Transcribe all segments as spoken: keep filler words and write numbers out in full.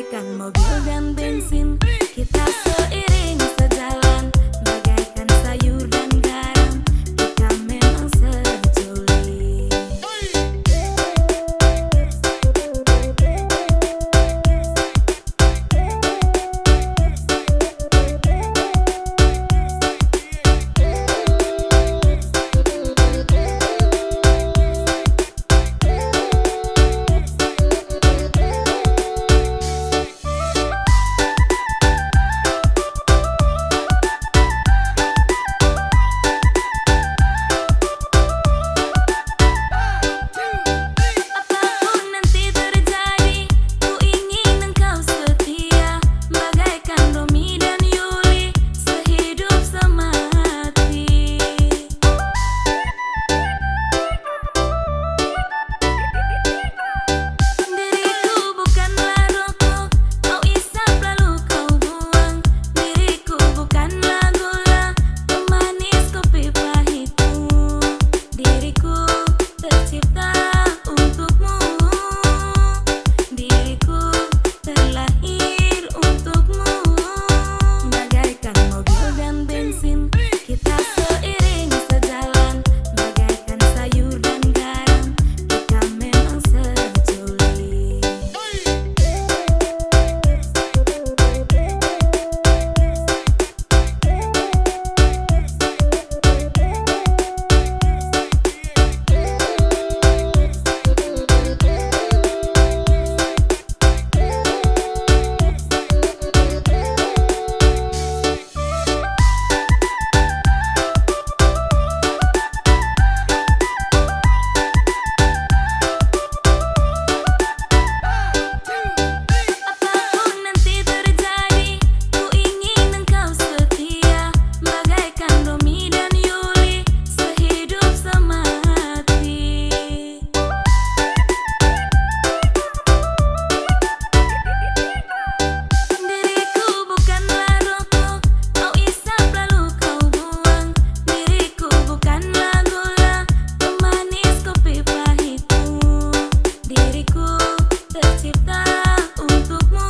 Kan mobil dan bensin, kita seiring sejalan, bagaikan sayur dan garam, kita memang sejoli. Apapun nanti terjadi, ku ingin engkau setia, bagaikan Romi dan Yuli, sehidup semati. Diriku bukanlah rokok, kau isap lalu kau buang. Diriku bukanlah gula, pemanis kopi pahitmu. Diriku tercipta untukmu. Diriku terlahir untukmu. Bagaikan mobil dan bensin, kita seiring sejalan. Bagaikan sayur dan garam, kita memang sejoli. Apapun nanti terjadi, ku ingin engkau setia, bagaikan Romi dan Yuli, sehidup semati. Diriku bukanlah rokok, kau isap lalu kau buang. Diriku bukanlah gula, pemanis kopi pahitmu. Diriku tercipta untukmu.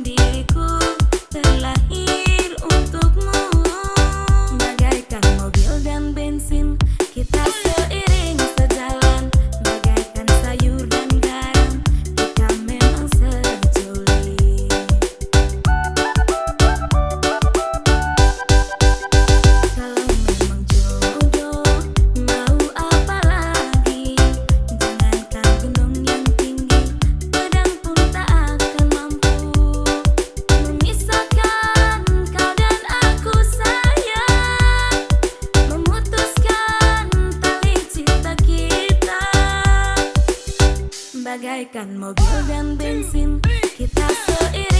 Diriku terlahir untukmu. Bagaikan mobil dan bensin, kita seiring sejalan. Bagaikan sayur dan garam, kita memang sejoli. Kalau memang jodoh, mau apa lagi? Jangankan gunung yang tinggi, pedang pun tak akan mampu memisahkan kau dan aku, sayang. Memutuskan tali cinta kita. Bagaikan mobil dan bensin, kita seiring